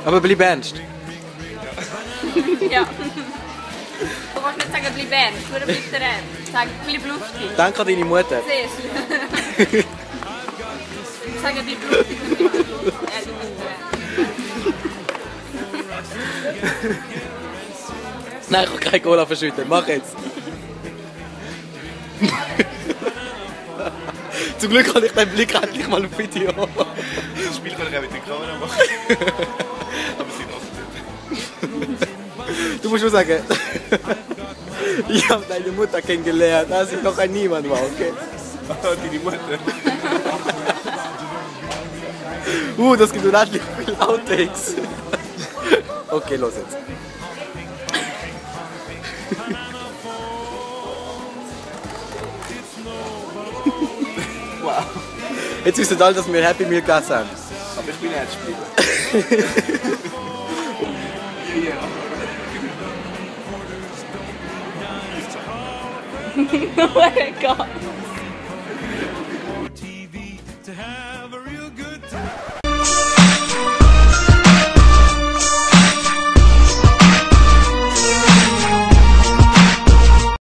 Aber bleib ernst. Ja. Du kannst nicht sagen, bleib ernst, nur bleib der ernst. Sag, bleib lustig. Denk an deine Mutter. Siehst du? Sag, bleib lustig. Nein, ich kann keine Cola verschütten. Mach jetzt. Zum Glück habe ich den Blick endlich mal auf Video. Das Spiel kann ich auch mit der Kamera machen. Aber sie macht nicht. Du musst nur sagen, ich habe deine Mutter kennengelernt, als ich noch ein Niemand war, okay? Deine Mutter. Das gibt unendlich viele Outtakes. Okay, los jetzt. Wow. Jetzt wissen alle, dass wir Happy Meal gegessen haben. Aber ich bin ernst geblieben. Oh mein Gott.